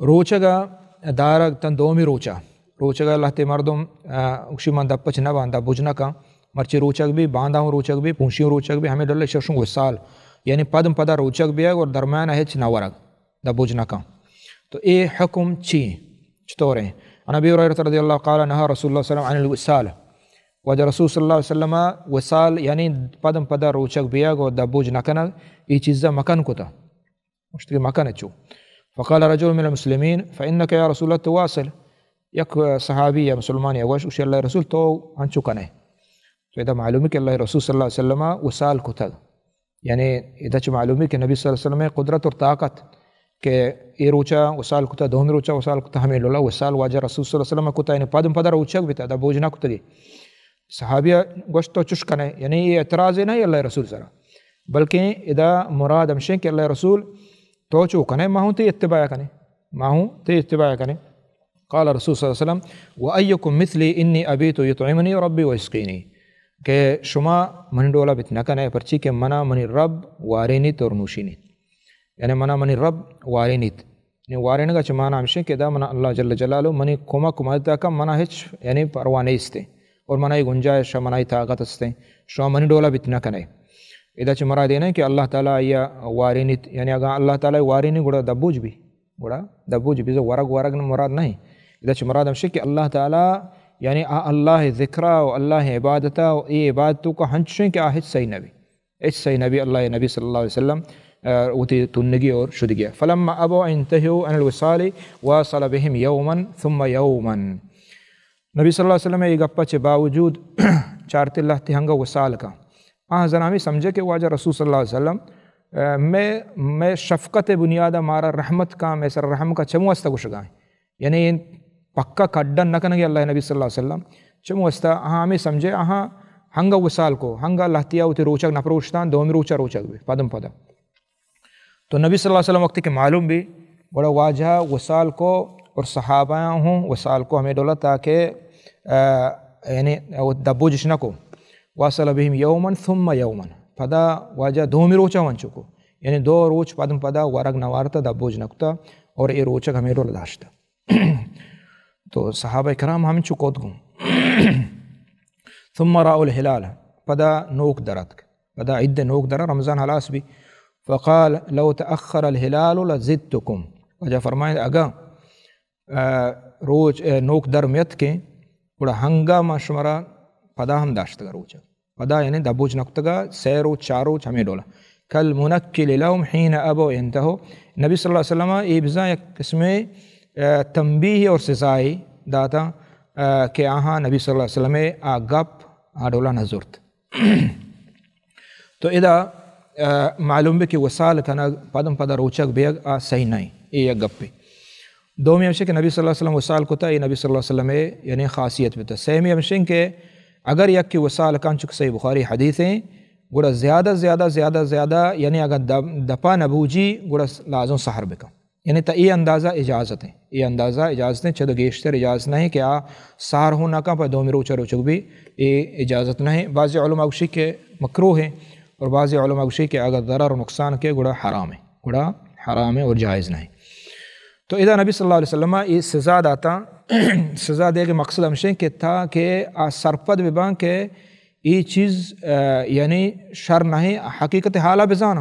روچگ ءَ دارگ تاں دومی روچ ءَ۔ روچگ ءَ لہتے مردم، آ، گوشی من دپ چ نہ باں، دپ بوج نہ کن۔ مرچی روچگ بی، باندا ہوں روچگ بی، پونشی ہوں روچگ بی، ہمے ڈول ءَ ششوں وصال، یعنی پدم پدا روچگ بیگ اور درمیان ءَ ہچ نہ ورگ، دپ بوج نہ کن۔ تو اے حکم چی؟ چطور ہیں؟ عن ابی ہریرہ رضی اللہ قال نہا رسول اللہ صلی اللہ علیہ وسلم عن الوصال۔ واجہ رسول صلی اللہ علیہ وسلم وصال، یعنی پدم پدا روچگ بیگ اور دپ بوج نہ کنگ، اے چیزا مکن کتا۔ گوشت کہ مکن چو۔ فقال رجل من المسلمین، فإنک یا رسول اللہ تواصل۔ یک صحابی یا مسلمان یا گوش، گوشی اللہ رسول تو انچو کنے۔ تو ادا معلوم ہے کہ اللہ رسول صلی اللہ علیہ وسلم وصال کتگ۔ یعنی ادا چو معلوم ہے کہ نبی صلی اللہ علیہ وسلم قدرت اور طاقت کہ اے روچا وصال کتا، دومی روچا وصال کتا، ہمیں لولا وصال واجہ رسول صلی اللہ علیہ وسلم کتا، یعنی پدم پدا روچگ بیتا، دا بوج نہ کتگی۔ صحابیہ گوشت تو چش کنے، یعنی اے اعتراض نہ اللہ رسول سرا، بلکہ ادا مراد ہمشیں کہ اللہ رسول تو چو کنے، ما ہوں تے اتباع کنے، ما ہوں تے اتباع کنے۔ قال رسول صلی اللہ علیہ وسلم، وأيكم مثلي إني أبيت يطعمني ربي ويسقيني، کہ شما منی ڈولا بیت نہ کنے، پرچی کہ منا منی رب وارینیت اور نوشینیت، یعنی منا منی رب وارینیت۔ یعنی وارینگ ءِ چہ مانا ہمشیں کہ ادا منا اللہ جل جلالہ منی کمک و مدد ءَ کن، منا ہچ یعنی پرواہ نیست اور منا اے گنجائش، منا اے طاقت است، شما منی ڈولا بیت نہ کنے۔ ادا چہ مراد اے نہ کہ اللہ تعالی آئی ءَ وارینیت، یعنی اگاں اللہ تعالی وارینی گڑا دپ بوج بی، گڑا دپ بوج بی، ورگ ورگ مراد نہیں۔ ادا چہ مراد ہمشیں کہ اللہ تعالی یعنی آ اللہ ذکرا و اللہ عبادتا و اے عبادتوں کا ہنچیں کہ آ ہچ صحیح نہ بی۔ ہچ صحیح نہ بی، اللہ نبی صلی اللہ علیہ وسلم، آ، وتی تنگی اور شدگی۔ فلما أبوا أن ينتهوا عن الوصال واصل بهم يوما ثم يوما۔ نبی صلی اللہ علیہ وسلم اے گپا چہ باوجود چارتی لہتی ہنگا وصال کا۔ آ زنامی سمجھے کہ واجہ رسول صلی اللہ علیہ وسلم، آ، میں، میں شفقت بنیادہ مارا رحمت کا، میں سر رحم کا چمو است گشگائیں۔ یعنی اے پکا کڈن نہ کنگی اللہ نبی صلی اللہ علیہ وسلم۔ چمو واسطہ آہاں ہمے سمجھے، آہاں ہنگا وصال کو، ہنگا لہتیا وتی روچگ نہ پروشتاں، دومی روچا روچگ بی، پدم پدا۔ تو نبی صلی اللہ علیہ وسلم وقتی کہ معلوم بی، گڑا واجہ وصال کو اور صحابہ ہوں وصال کو ہمے ڈولا تاکہ، آ، یعنی وہ دپ بوجش نہ کو۔ واصل بهم يوما ثم يوما۔ پدا واجہ دومی روچا ونچو کو۔ یعنی دو روچ پدم پدا ورگ نہ وارتا، دپ بوج نہ کتا اور اے روچگ ہمے ڈولا داشتا۔ تو صحابہ کرام ہمینچو کت گوں۔ ثم رأوا الهلال، پدا نوک در اتک، پدا عید نوک در، رمضان ہلاس بی۔ فقال لو تأخر الهلال لزدتكم، واجہ فرمائیں اگاں، آ، روچ، آ، نوک در میتکیں، گڑا ہنگا ما شمارا پدا ہم داشتگا روچ۔ پدا یعنی دپ بوج نہ کتگا، سہ روچ، چار روچ ہمے ڈولا۔ كالمنكل لهم حين أبوا أن ينتهوا۔ نبی صلی اللہ علیہ وسلم اے بزاں یک قسمے، آ، تنبیہ اور سزائے داتا، آ، کہ آہاں نبی صلی اللہ علیہ وسلم آ گپ آ ڈولا نہ زرت۔ تو ادا، آ، معلوم بی کہ وصال کنگ، پدم پدا روچگ بیگ آ صحیح نہیں، اے یک گپے۔ دومی ہمشیں کہ نبی صلی اللہ علیہ وسلم وصال کتا، اے نبی صلی اللہ علیہ وسلم یعنی خاصیت بتا۔ سیمی ہمشیں کہ اگر یکی وصال کن، چونکہ صحیح بخاری حدیث ہیں، گڑا زیادہ، زیادہ، زیادہ، زیادہ، یعنی اگر دپ-، دپا نبوجی، گڑا لازم سحر بکن۔ یعنی تا اے اندازہ اجازت ہیں، اے اندازہ اجازت ہیں، چدو گیشتر اجازت نہیں کہ آ سحر ہوں نہ کن پہ دومی روچا روچگ بی، اے اجازت نہیں۔ بعضی علماء گوشی کہ مکروہ ہیں اور بعضی علماء گوشی کہ اگر ضرر و نقصان کے گڑا حرام ہے، گڑا حرام ہے اور جائز نہیں۔ تو ادا نبی صلی اللہ علیہ وسلم اے سزا داتا، سزا دے کے مقصد ہمشیں کہ تاکہ آ سرپد بباں کہ اے چیز، آ، یعنی شر نہیں، حقیقت حالا بزانا۔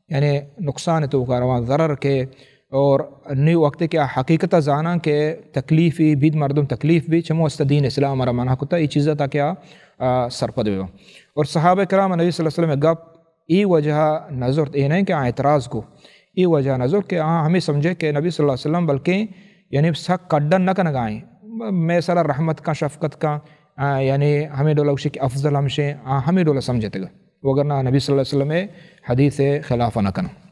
یعنی نقصان توکا رواں ضرر کے اور نی وقت کہ آ حقیقت زاناں کہ تکلیفی بید، مردم تکلیف بی، چمو است دین اسلام را منع کتا، اے چیزا تاکہ آ، آ، سرپد بباں۔ اور صحابہ کرام نبی صلی اللہ علیہ وسلم گپ اے وجہ نہ زرت، اے نہیں کہ آ اعتراض کو، اے وجہ نہ زرت کہ آ ہمیں سمجھے کہ نبی صلی اللہ علیہ وسلم بلکہ یعنی سک کڈن نہ کنگائیں، میں سرا رحمت کا، شفقت کا، آ، یعنی ہمیں ڈولا گوشی کہ افضل ہمشیں، آ، ہمیں ڈولا سمجھتے گا۔ وگرنہ نبی صلی اللہ علیہ وسلم حدیث خلاف نہ کنا۔